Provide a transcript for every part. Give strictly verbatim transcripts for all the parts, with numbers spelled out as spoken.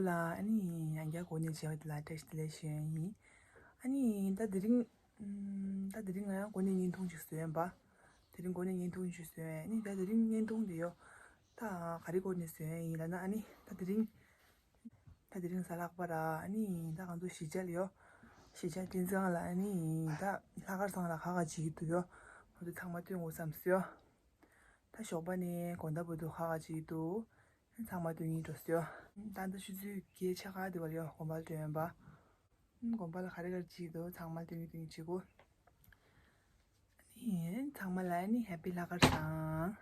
ལ་ཨ་ནི་ཡང་བསྐྱར་གོ་གནས་བྱས་པ་དེ་ལ་བཀྲ་ཤིས་བདེ་ལེགས་ཞུ་ཡ་ཡིན། ཨ་ནི་ད་དེ་རིང་ཨམ། ད་དེ་རིང་ང་ཡང་གོ་གནས་བརྙན་ཐུང་ཅིག་བཟོས་ཡིན་པ། དེ་རིང་གོ་གནས་བརྙན་ཐུང་ཅིག་བཟོས་ཡིན། ཨ་ནི་ད་དེ་རིང་བརྙན་ཐུང་དེ་ཡོ། ད་ག་རེ་གོ་གནས་བཟོས་ཡིན་ལབ་ན། ཨ་ནི་ད་དེ་རིང་ད་དེ་རིང་གཟའ་ལྷག་པ་ར། ཨ་ནི་ད་ང་ཚོ་གཞིས་ཆགས་ལ་ཡོ། གཞིས་ཆགས་བསྟན་འཛིན་ཁང་ལ་ཨ་ནི་ད་ལྷག་དཀར་ཚང་ལ་ག་ག་བྱེད་ཀྱི་འདུག་ཡོ། ང་ཚོ་ཚང་མ་སྟོན་དགོས་བསམ་སོང་ཡོ། ད་ཞོགས་པ་ནས་དགོང་དག་བར་དུ་ག་ག་བྱེད་ཀྱི་འདུག་ཚང་མ་སྟོན་གྱི་འགྲོ་སོང་ཡོ། ད་ལྟ་ཆུ་ཚོད་བརྒྱད་ཆག་ག་དེ་བར་ཡོ། དགོན་པ་ལ་འགྲོ་ཡོང་པ། དགོན་པ་ལ་ག་རེ་ག་རེ་བྱེད་ཀྱི་འདུག་ཚང་མ་སྟོན་གྱི་སྟོན་གྱི་བྱེད་དགོས། ཨ་ནི་ཚང་མ་ལ་ཨ་ནི་ཧེ་པི་ལྷག་དཀར་བཟང་།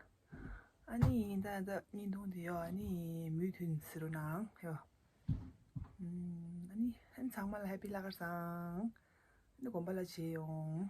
ཨ་ནི་ད་ད་བརྙན་ཐུང་དེ་ཡོ། ཨ་ནི་མུ་མཐུད་གཟིགས་རོགས་གནང་ཡོ། ཨམ། ཨ་ནི་ཨ་ནི་ཚང་མ་ལ་ཧེ་པི་ལྷག་དཀར་བཟང་། ཨ་ནི་དགོན་པ་ལ་མཇལ་ཡོང་།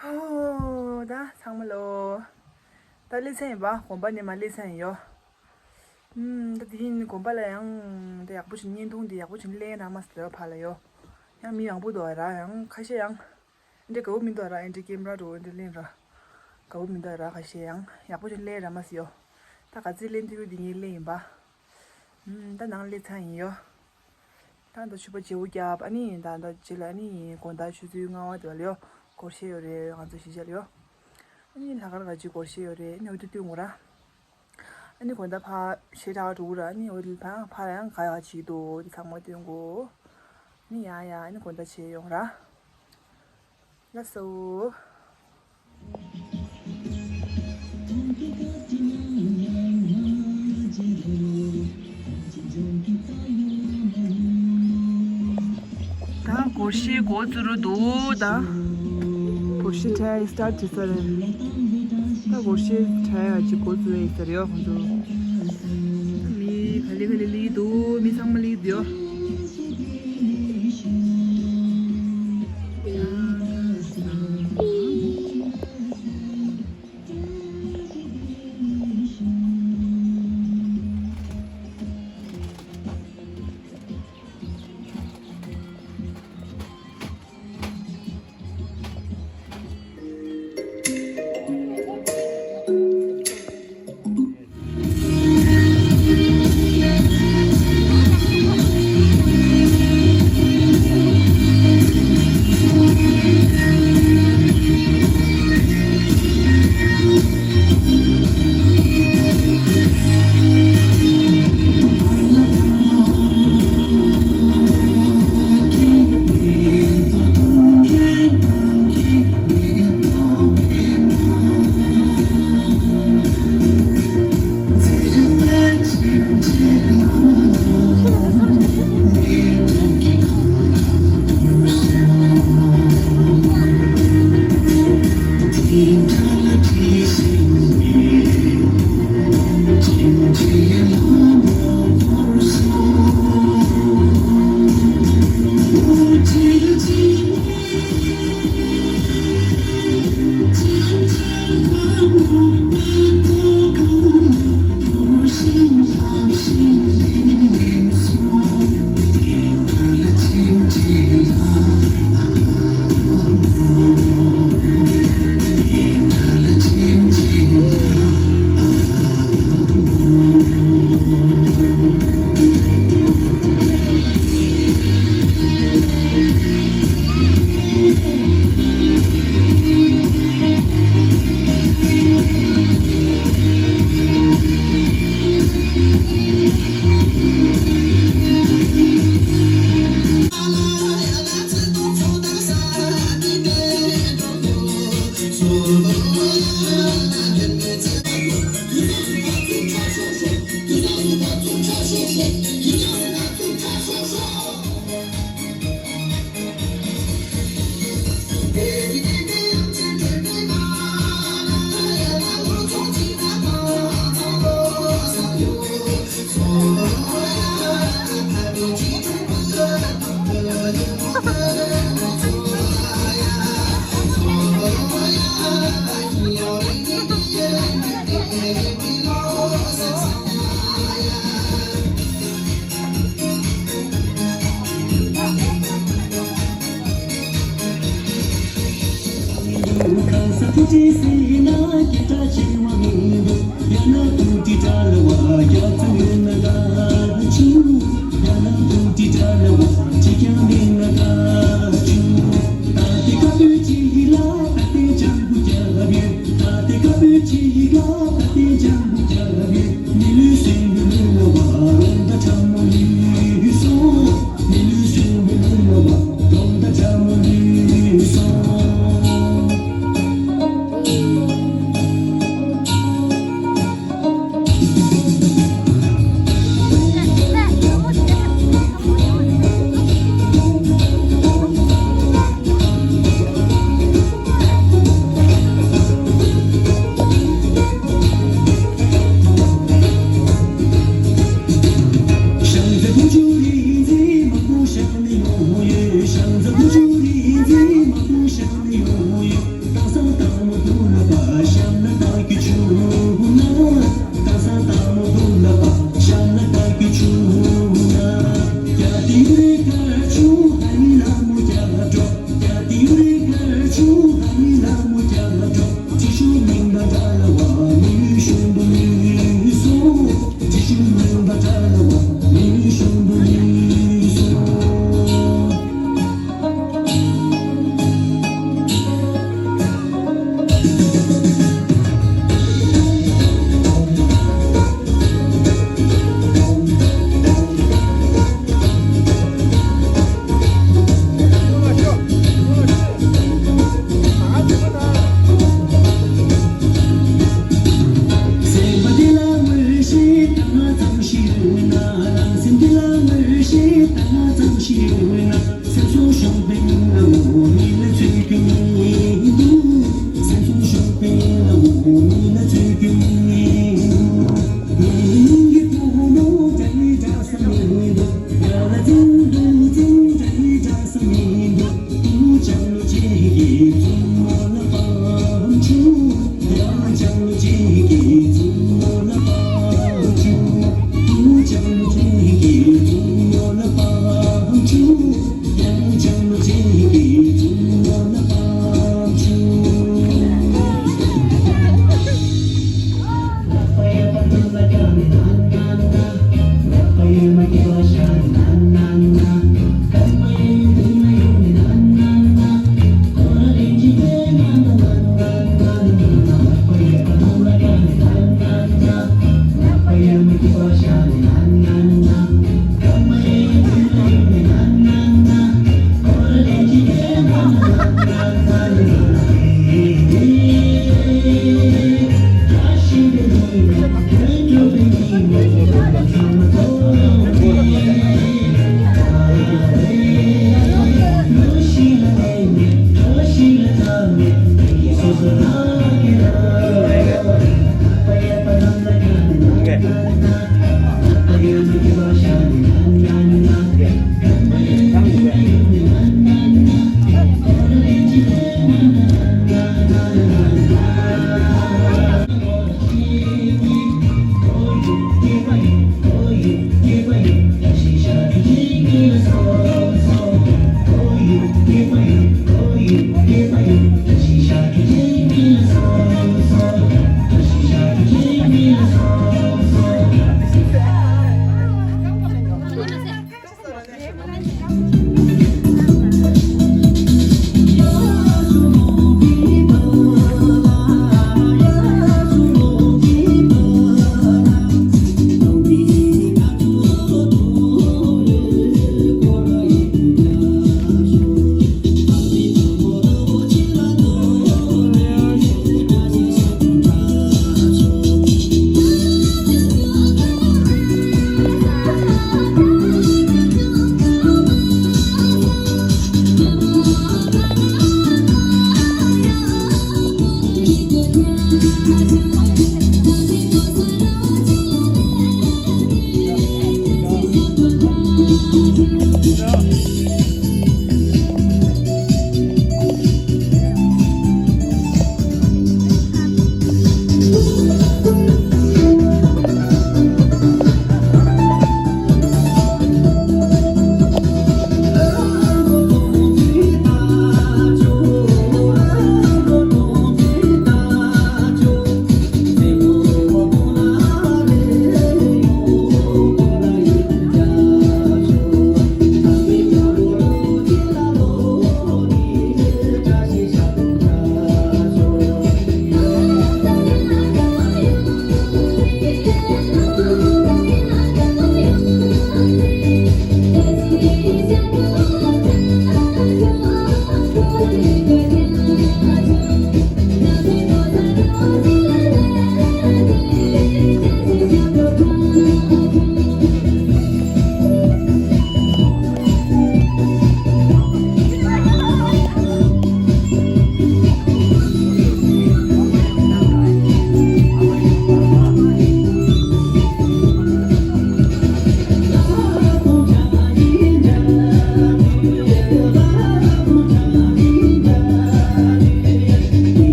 ཧོ། ད་ཚང་མ་ལོ། ད་སླེབས་ཚར་ཡིན་པ། དགོན་པ་ནས་མར་སླེབས་ཚར་ཡིན་ཡོ། ཨུམ། ད་དེ་ཡིན་དགོན་པ་ལ་ཡང་ད་ཡག་པོ་བྱུང་། བརྙན་ཐུང་དེ་ཡག་པོ་བྱུང་། ལེན་རག་མ་སོང་། དེ་བ་ཕར་ལ་ཡོ། ཡང་མི་མང་པོ་འདུག་ར། ཡང་ཁ་ཤས་ཡང་འདྲ་དགའ་པོ་མི་འདུག་ར། འདྲ་ཀེམ་ར་འགྲོ་འདྲ་ལེན་ར་དགའ་པོ་མི་འདུག་ར། ཁ་ཤས་ཡང་ཡག་པོ་བྱུང་། ལེན་རག་མ་སོང་ཡོ། ད་ག་ཚོད་ལེན་ཐུབ་ཡོད་དེ་ངས་ལེན་ཡིན་པ། ཨུམ། ད་ནང་སླེབས་ཚར་ཡིན་ཡོ། ད་ད་ཕྱུ་པ་བརྗེ་པོ་བརྒྱབ། ཨ་ནི་ད་ད་རྗེས་ལ་ཨ་ནི་དགོང་དག་ཆུ་ཚོད་ལྔ་པ་དེ་བ་ལ་ཡོ། སྒོར་གཞས་ཡོད་རེད། ང་ཚོ་གཞིས་ཆགས་ལ་ཡོ། ཨ་ནི་ལྷག་དཀར་ག་ཅིག་སྒོར་གཞས་ཡོད་རེད། ཨ་ནི་འོ་དེ་སྟོན་དགོས་ར། ཨ་ནི་དགོང་དག་ཕར་གཞས་གྲགས་འགྲོ་གི་ར། ཨ་ནི་འོ་དེ་ཕར་ཕར་ཡང་ག་ཡག་ཅིག་འདུག་དེ་ཚང་མ་སྟོན་དགོས། ཨ་ནི་ཡ་ཡ། ཨ་ནི་དགོང་དག་བྱས་ཡོང་ར། ལགས་སོ། ད་སྒོར་གཞས་འགོ་བཙུགས་རུ་འདུག་ད་སྒོར་གཞས་འཁྲབ་སི་ཊར་ཊི་བྱེད་ས་རེད། ད་སྒོར་གཞས་འཁྲབ་ཡག་ཅིག་འགོ་བཙུགས་ཡག་ཡིན་ས་རེད་ཡོ། ཁོང་ཚོ་མི་ག་ལེ་ག་ལེ་སླེབས་འདུག་མི་ཚང་མ་སླེབས་འདུག་ཡོ།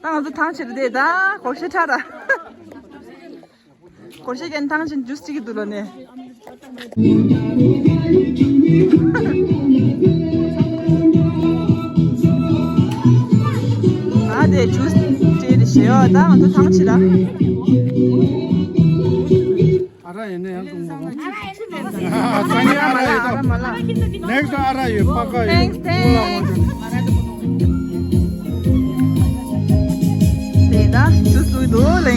ང་ཚོ་ཐང་ཆད་དེ་ད་སྒོར་གཞས་འཁྲབ་ར། སྒོར་གཞས་ཀྱི་ཐང་ཆད་ཇུས་གཅིག་གི་འདུག་ལོ་ནས། ཨ་དེ་ཇུས་དེ་རེད་ཞེས་ཡོད། ད་ང་ཚོ་ཐང་ཆད་ར། ཨ་ར་ཡིན་ན་ཡང་གཏོང་མ་གོ། ཨ་ས་ཉི་ཨ་ར་ཡོད་དོ། ནེགསི་ཨ་ར་ཡོད། པ་ཀ་ཡོད། Thanks, thanks. དེ་ད་ཇུས་ལུས་འདུག་ལེ།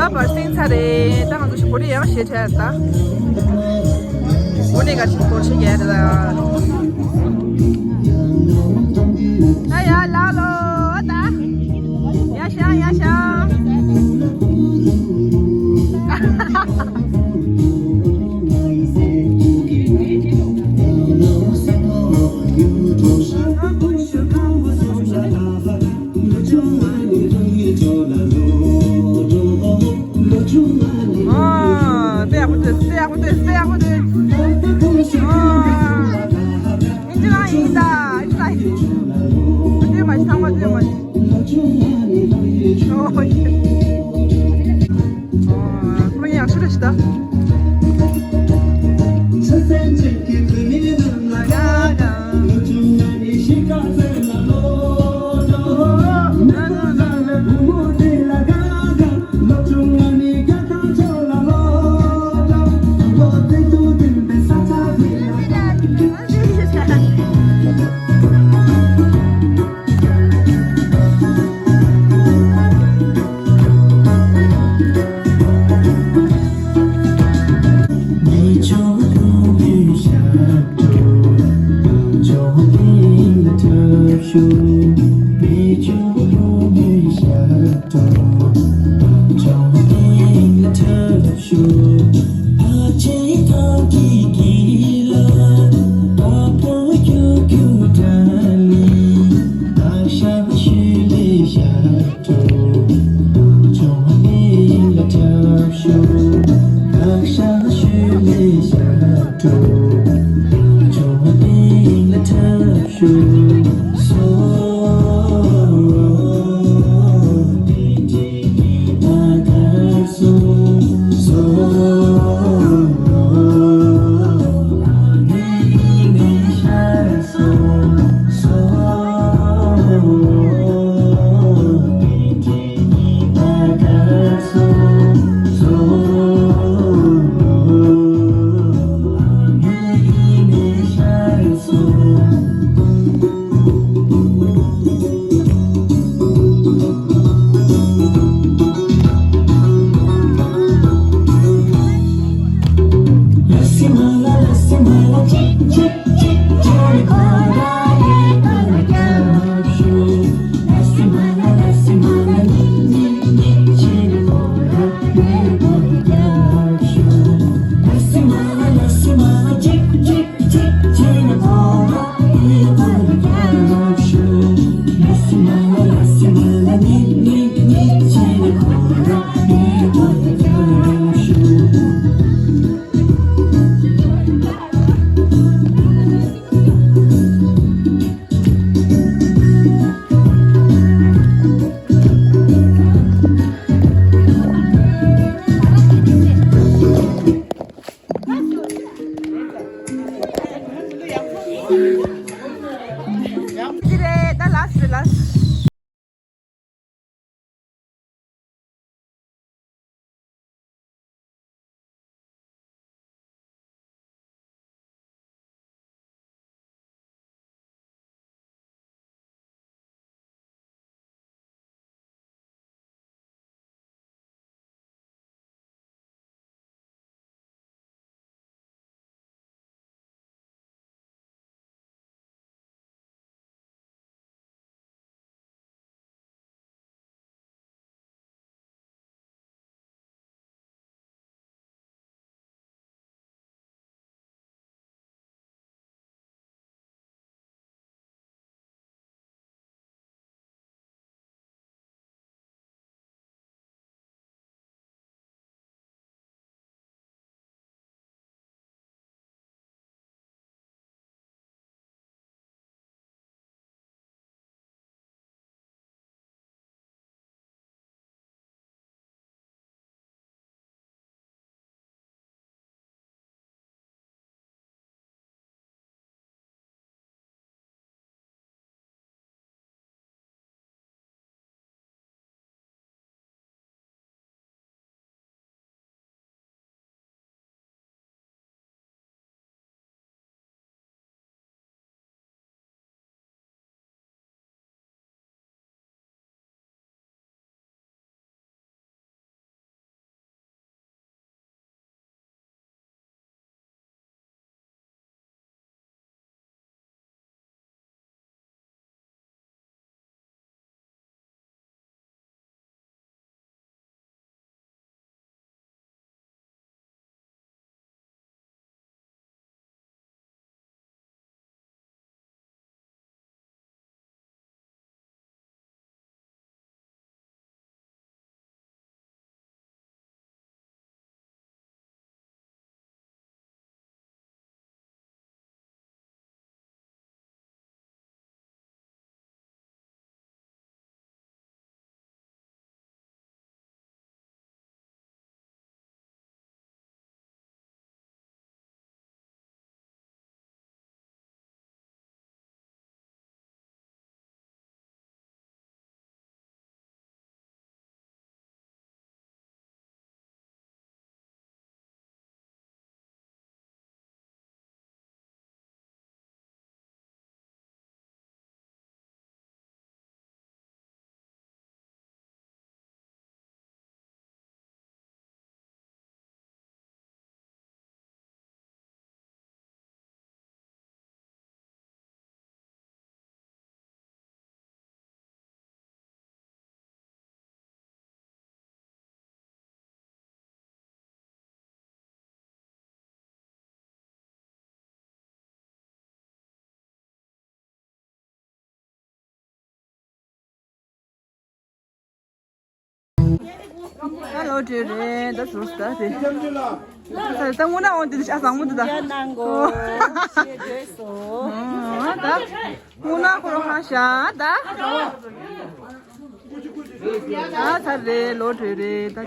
ད་བར་སེང་ཚ་རེད། ད་ང་ཚོ་ཞིག་གོ་རེ་ཡང་ཞེ་ཁྲལ་ད། འོ་ནས་ག་ཅིག་སྐོར་ཞིག་རྒྱག་རེད་ད། ད་ཡ་ལ་ལོ་ད། ཡ་ཤ་ཡ་ཤ། ཨ། དཔེ་ཡག་པོ་འདུག་དཔེ་ཡག་པོ་འདུག་དཔེ་ཡག་པོ་འདུག་ཨ། ཨིན་ཇི་ལ་ཡིན་ད། ཨིན་ཇི་ལ་ཡིན། ཨ་ཏི་མ་ཤི་ཐང་མ་ཏི་མ་ཤི། ཨོ། ཨ་ཁོ་ཡག་ཤོས་རེད་ཤི་ད། ད་ལོ་དྲུག་རེད། ད་ཟུར་ད་དེ། ད་ད་དངོས་གནས་འོང་དེ་ཤ་བཟང་མོ་འདུག་ད། ཡ་ནང་གོ་ཤེས་འདོད་སོ། ཨ་ད་དངོས་གནས་ཁོ་རང་ཧ་ཤ་ད། ད་ཚར་རེད། ལོ་དྲུག་རེད་ད་དེ།